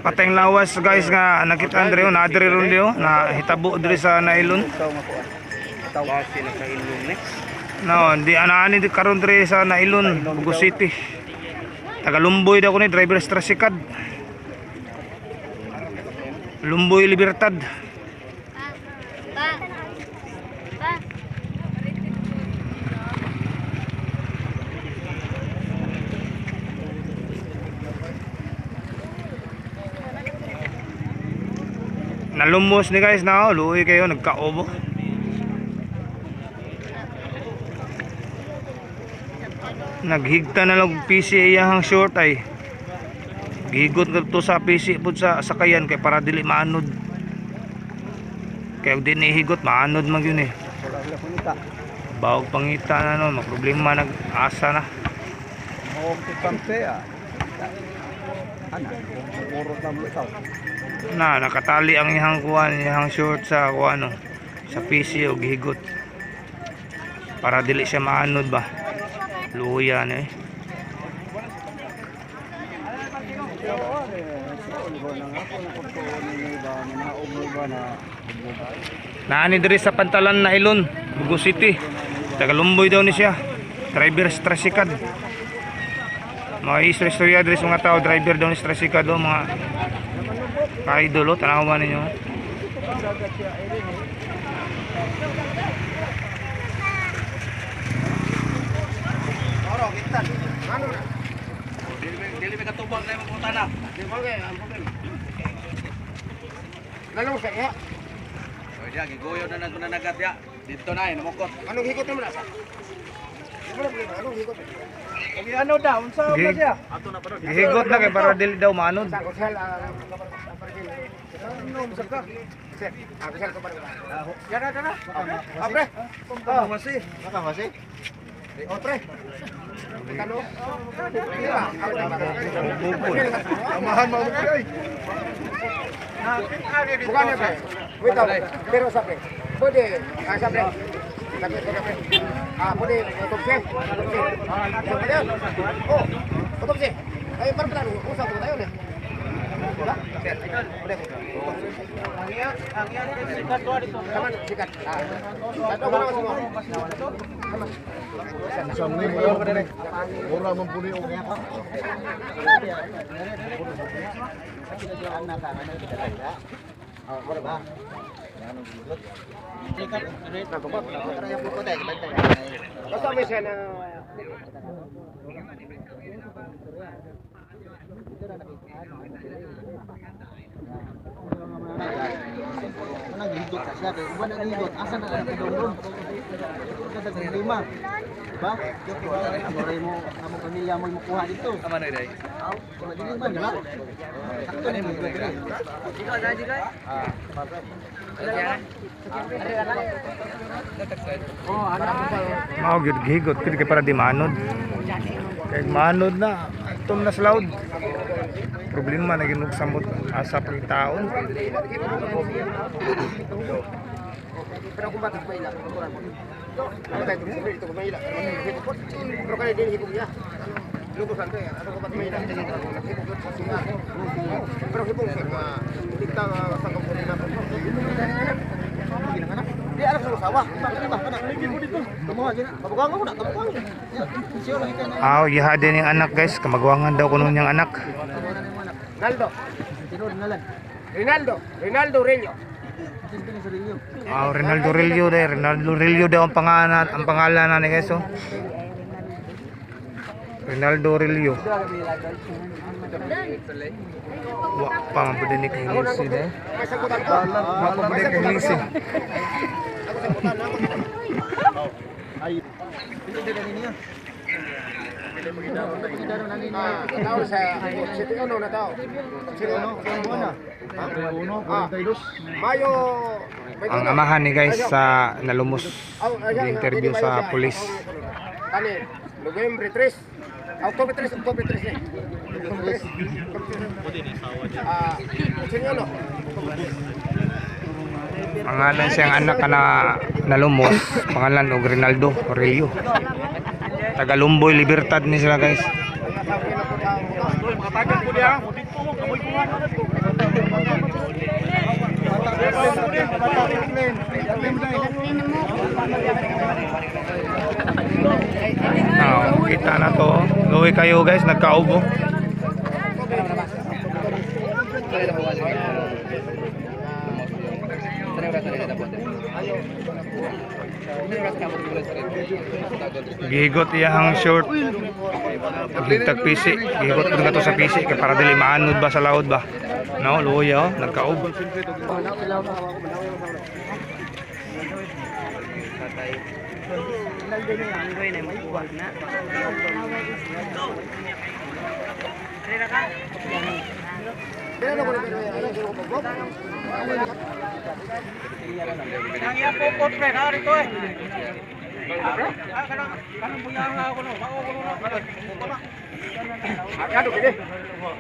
Patayng lawas, guys, nga nakita andre na adre ron dio na hitabo diri sa nailon. Base na sa ilong ni. No, di ana ani di karon diri sa Nailon, Bugo City. Taga Lumboy daw ko ni driver sa tricycle. Lumboy, Libertad. Pa. Pa. Nalumos ni, guys, na oh, luoy kayo nagkaobo. Naghigta na lang og PC iyahang short ay. Gihigot na to sa PC pud sa sakayan kay para dili maanod. Kay og di nihigot, maanod man yun eh. Wala wala pangita. Bawag pangita na no, maproblema nag asa na. Oo, pampe ah. Ana, puro na mo ikaw. Na nakatali ang iyang kuan, iyang short sa kuan no, sa PC og gihigot. Para dili siya maanod ba. Luya na eh. Naani diri sa Pantalan na Ilon, Bugo City. Taga Lumboy daw ni siya. Driver sa tricycle. Mga istorya diri sa mga tao, driver daw ni sa tricycle oh, mga ka-idol oh, tanawa ninyo. Dili may katubang na imong putana. Lalong sa iya. Oy, diya giguyo na nang nagat ya. Dito na eh, namukot. Anong higot naman asa? Wala problema, anong higot? Ano daw? Unsa ba siya? Gihigot na kay para dili daw maanod. Sa kusal, Sir, kusal ko para. Yana, yana. Ah, pre. Ah, masi. Naka masi. Oh, pre. Kano? Amahan mo ay. Bukan ya, pre. Wait, ah, pero sa pre. Pwede, sa pre. Sabi ko na, pre. Pwede, otopsy. Otopsy. Isa pa yan. Oh, otopsy. Ay, parang plano, usap ko tayo na. Diba? Sir, pwede. Tama, sikat. Tato ko na semua. Sa ni mo Mura man puni og Basta may siya na. Manang gihigot sa siya kay uban ang gihigot asa na ang kadungron. Asa sa lima. Ba? Moray mo among pamilya mo mukuha dito. Tama na day. Aw, wala dili man, di ba? Sakto ni mo diri. Mao gyud gihigot kay para di maanod. Kay maanod na, atom na sa laod. Problema na ginog samot asa pagtaon. Pero kung bakit may ilang, kurang ko. Ano tayo, ito may ilang. Pero kaya din higog niya. Lutusan ko eh. Ano ko ba't may ilang? Pero hibong sir, hindi ka sa kampuni na. Di alam sa usawa. Ba kana mo dito. Kumuha gina. Kabugang mo na, kabugang. Siyo lagi kay na. Aw, iha din yung anak, guys, kamagwangan daw kuno niyang anak. Rinaldo. Tinod ngalan. Rinaldo. Rinaldo Rello. Tintin sa rinyo. Aw, Rinaldo Rillo de, Rinaldo Rillo daw ang pangalan na ni, guys, oh. Rinaldo Rillo. Wa pa man pud ni kay Lisi de. May sagutan ko. Wa pa pud ni kay Lisi. Ako sagutan ako. Ay. Pili din niya. Tao sa City Uno na tao. City Uno. Uno, 42. Mayo. Ang amahan ni, guys, sa nalumos, interview sa pulis. Kani, November 3. October 3, October 3 eh. October 3. City Uno. Pangalan siyang anak ka na nalumos, pangalan og Rinaldo Aurelio. Taga Lumboy, Libertad ni sila, guys. Ang asawa Now, kita na to. Luwi kayo guys, nagkaubo. Gigot iyang short. Higtag pisi, gigot pud nga to sa pisi kay para dili maanod ba sa laod ba. No, luya oh, nagkaob.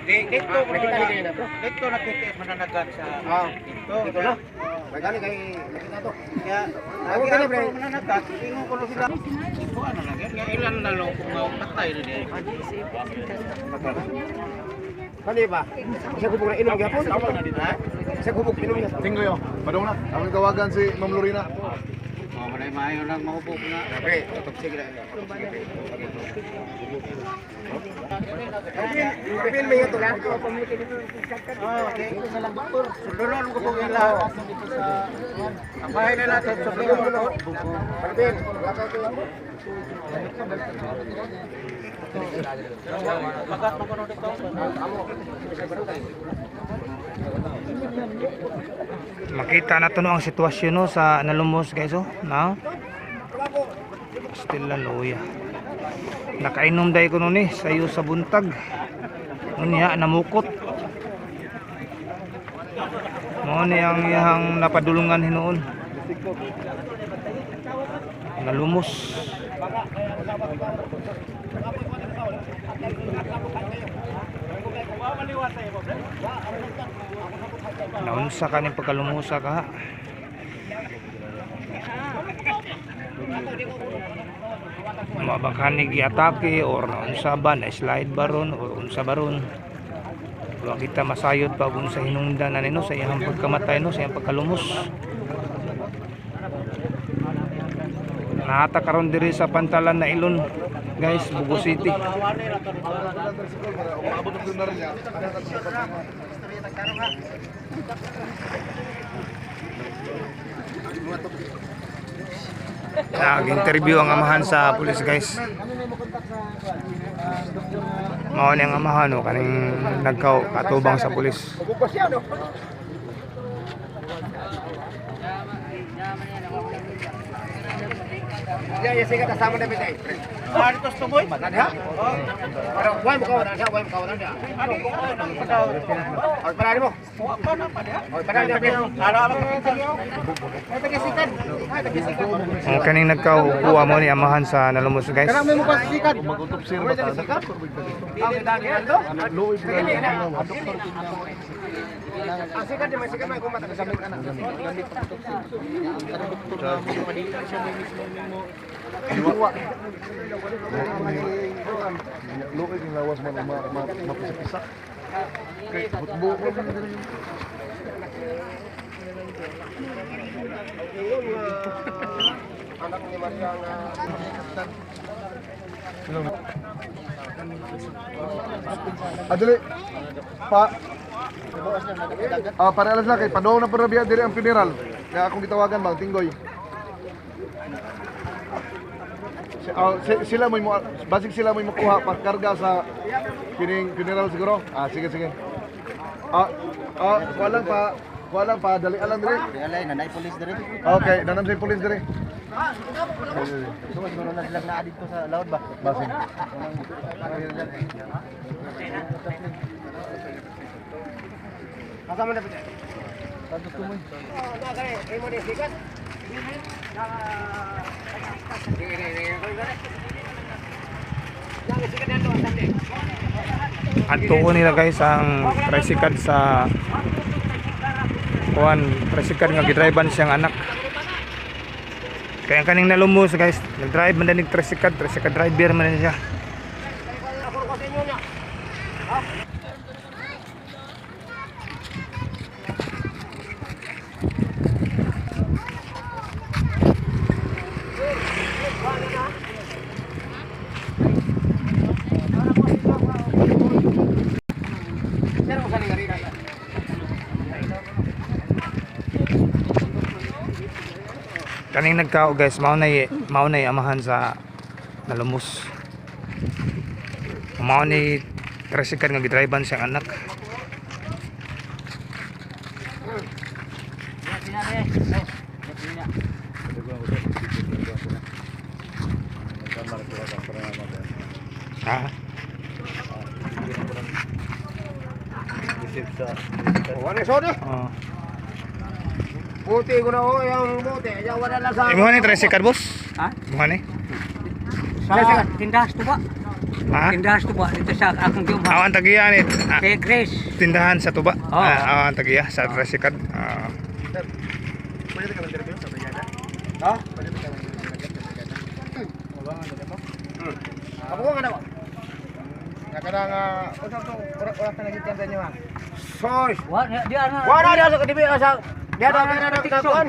Dito dito nakita mananagat sa dito. Dito na. May gani kay nakita to. Kaya lagi na pre mananagat, ingon ko sila. Ko ano lang yan, ilan na lang kung patay na di. Kani ba? Isa kubog na inom gyapon. Isa kubog inom gyapon. Tinggoy oh. Padong na. Akong tawagan si Ma'am Lorena. Oh, manay maayo nang mahubog na. Pre, otopsy gid. Pil may ito lang. Sundulon ko pong ila. Ang bahay nila sa sundulon. Pil, wala ka ito. Magat mo kuno dito. Makita na to no ang sitwasyon no sa nalumos guys oh. No? Still na luya. Nakainom dai ko nun eh, sayo sa buntag. Unya namukot. Mao ni ang iyang napadulungan hinuon. Nalumos. Naunsa ka ning pagkalumusa ka. Mabakanig giatake or naunsa ba na slide ba ron or unsa ba ron. Wa kita masayod pa kung sa hinungdan na nino sa iyang pagkamatay no, sa iyang pagkalumos. Naata karon diri sa pantalan na ilon guys, Bugo City. Umaabot ang lunar niya. Nag-interview ang amahan sa pulis guys. Mao ni ang amahan no kaning nagkaw katubang sa pulis. Ya, ya sige kasama na bitay. Dito sa tuboy. Nadha? Pero why mo kawan nadha, why mo kawan nadha? Ay, parali mo. Ay, parali mo. Ay, tagasikan. Ay, tagasikan. Ang kaning nagkaw kuha mo ni amahan sa nalumos guys. Mag-autopsy ba ta? Ang dani ando. Luoy po na. Ang sikat di may sikat may kumata kasamit ana. Luoy yung lawas man mapisa-pisa. Kay hutbo ko man diri. Anak ni Maria nga Adali pa. Ah, para alas na kay padong na pud biya diri ang funeral. Kaya akong gitawagan bang Tinggoy. Sila mo'y mo basig sila mo'y makuha pagkarga sa kining funeral siguro. Ah, sige sige. Ah, ah, kuha lang pa dali alang diri. Alay, nanay police diri. Okay, nanam sa police diri. So, siguro na sila naa dito sa laod ba? Basig. kasama na bitay. Oh, na kay imo ni sikat. Adto ko nila guys ang tricycle sa kuan, tricycle nga gidrivean siyang anak. Kaya ang kaning nalumos guys, nagdrive man danig tricycle, tricycle driver man siya. Ako ko sa inyo na. Kaning nagkao guys, mao na amahan sa nalumos. Mao ni tricycle nga gidriban siyang anak. Ha? Wala sodo. Oh. Buti ko na oh, yung buti. Ayaw wala lang sa. Imo ni tricycle boss? Ha? Imo ni? Sa tindahan tuba. Ha? Tindahan tuba dito sa akong giuban. Aw ang tagiya ni. Ah, Kay Grace. tindahan sa tuba. Oo. Ah, ang tagiya sa tricycle. Ah. Ha? Ako nga na ko. Nga unsa to ora ka nagikan sa inyo ha. Soy. Wa di ana. Wala na sa kadibi sa dia na na na kuan.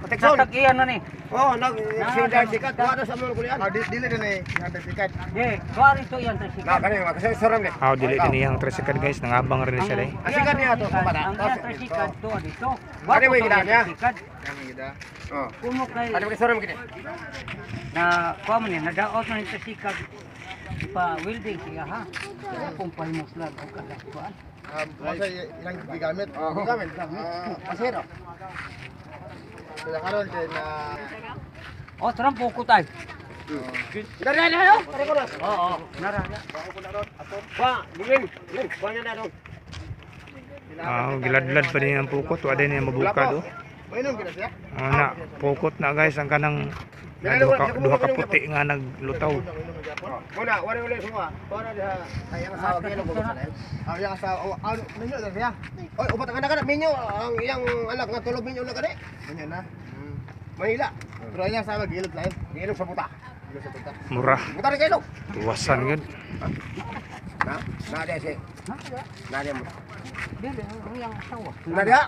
Sa tagiyan na ni. Oh, nag sinda sikat wala sa mga kulian. Ah, dili din eh yang tricycle. Di, kuha rin to yan tricycle. Na kani kasi sorang ni. Aw dili din iyang tricycle guys, nangabang rin siya dai. Ah, sikat niya to, kumara. Ang iya tricycle to dito. Ano mo yung ginaan niya? Oh. Kumo kay Ano kasi sorang gini? na kuha mo ni nadaot na ni tricycle pa welding siya ha. Kung pahimuslan o kalakuan. Masa ilang gigamit. Oh, gamit. Ah, pasero. Sila karon kay na O, tara poko tayo. Dari dari ayo. Pare ko na. Oo, nara. Wa, gilin. Gilin, kuan na dong. Ah, giladlad pa din ang pukot, wa din niya mabukad oh. Mainom gid siya. Ah, na pukot na guys ang kanang na duha ka puti nga naglutaw. Muna, wala wala semua. Wala dia. Ay, ang asawa kay ko sa Ah, yang sa oh, ano minyo na siya. Oy, upat ang anak na minyo ang iyang anak nga tulog minyo na kani. Minyo na. Manila. Pero ang iyang asawa gilod lain. Gilog sa buta. Gilod sa buta. Mura, Buta rin kayo. tuwasan gyud. Na, na dia si. Na dia mo. Dili, ang iyang asawa. Na dia.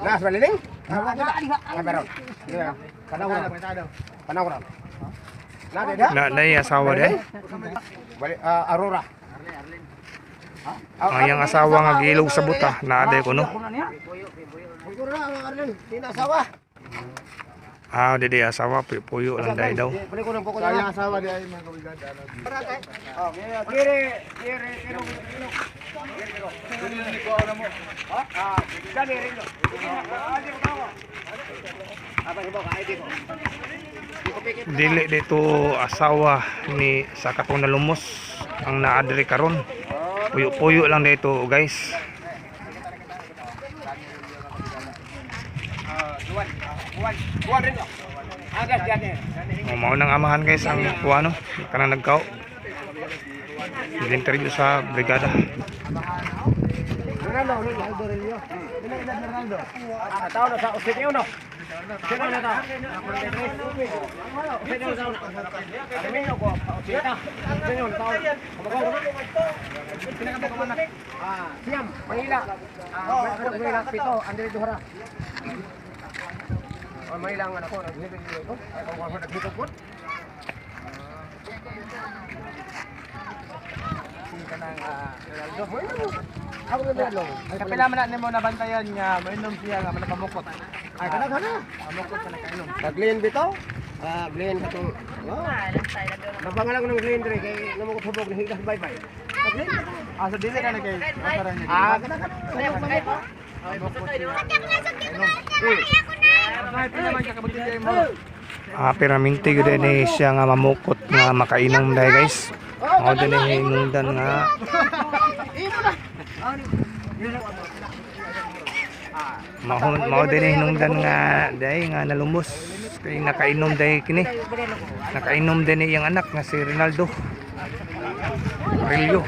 Na sa baliling. Na, diha. Ah, meron. Dia. Kanaw ra. Pangitado. Kanaw ra. Na dia. Na nay asawa dai. Bali Aurora. Ang iyang asawa nga gilog sa buta, naa day kuno. Kuno niya. Siguro na ang Arlene, hindi na asawa. Ah, di di asawa puyo lang dai daw. Balik ko ng poko Sa na. iyang asawa di ay mga kabrigada. ano, Oh, kiri, kiri, kiri, kiri. Ah, dali rin. Apa si Boka, ID ko. Dili dito asawa ni sa katong nalumos ang naa diri karon. Puyo-puyo lang dito guys. Buwan rin. Agas diyan. Oh, mao nang amahan guys ang kuha no, kanang nagkao. Interview sa brigada. Ronaldo, Ronaldo Aurelio. Ronaldo. Ah, tao na sa 81. Sino na tao? Sino na tao? Arminio ko, 80. Sino na tao? Ah, Siam, Manila. Ah, Manila pito, Andre Duhara. Oh, Manila ang anak ko, naghibig ko. Ay, kung ako naghibig ko. Ronaldo. Ako na Ronaldo. Kapila man na nimo nabantayan nga mainom siya nga manapamukot. Ay, kana kana. Pamukot pa nakainom. Sa Glen bitaw? Ah, Glen katong. Oh. Napangalan ko ng Glen dre kay namo ko hubog ni higas bye-bye. Sa Glen. Ah, so dili ka na kay asaran niya. Ah, kana kana. Ay, pila man ka kabuti mo. Ah, piraminti gyud ni siya nga mamukot nga makainom dai guys. Mao din ni hinungdan nga mao din ni hinungdan nga dai nga nalumos kay nakainom dai kini. Nakainom din ni iyang anak nga si Ronaldo. Aurelio.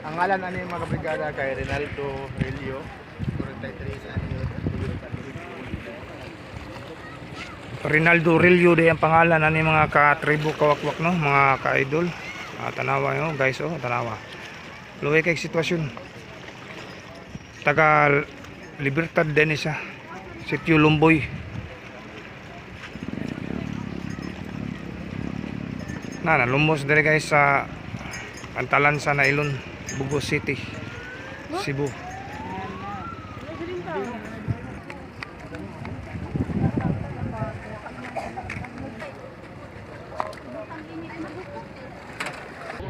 Ang ngalan ani mga kabrigada kay Ronaldo Relio, 43 anyo. Rinaldo Aurelio di ang pangalan ani mga katribo kawakwak no, mga ka-idol. Ah, tanawa yo guys oh, tanawa. Luwi kay sitwasyon. Taga Libertad din siya. Sitio Lumboy. Na nalumos dire guys sa Pantalan sa Nailon, Bogo City, Cebu.